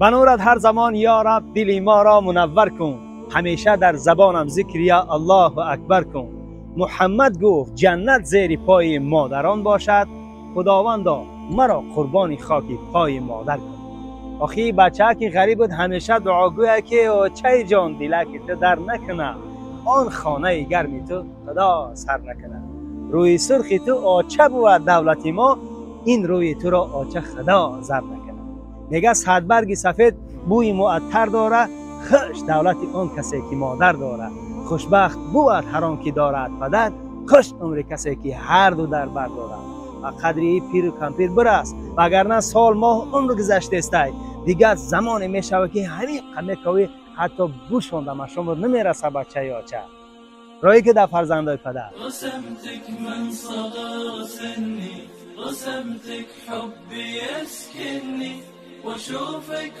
Ба нурат ҳар замон, ё Раб, дили моро мунаввар кун, ҳамеша дар забонам зикри я Аллоҳу Акбар кун. Муҳаммад гуфт: ҷаннат зери пои модарон бошад, Худовандо, маро қурбони хоки пои модар кун. Охи бача ки ғариб буд, ҳамеша дуогӯя ки очаи ҷон, дилаки ту дар накуна, он хонаи гарми ту Худо сар накуна. Рӯи сурхи ту, оча, бувад давлати мо, ин рӯи туро, оча, Худо зар накуна. Мега садбарги сафед бӯи муаттар дора, хуш давлати он касе ки модар дора. Хушбахт бувад ҳар он ки дорад падар, хуш умри касе ки ҳарду дар бар дорад. Ба қадри пиру кампир бирас, вагарна сол, моҳ, умр гузаштестай, дигар замоне мешавад ки ҳамин мековӣ, ҳатто гӯшонда машомро намераса. Бачаи оча роҳе ки дар фарзандои падар. رسمتك من صغر سني، رسمتك حبي يسكنني واشوفك.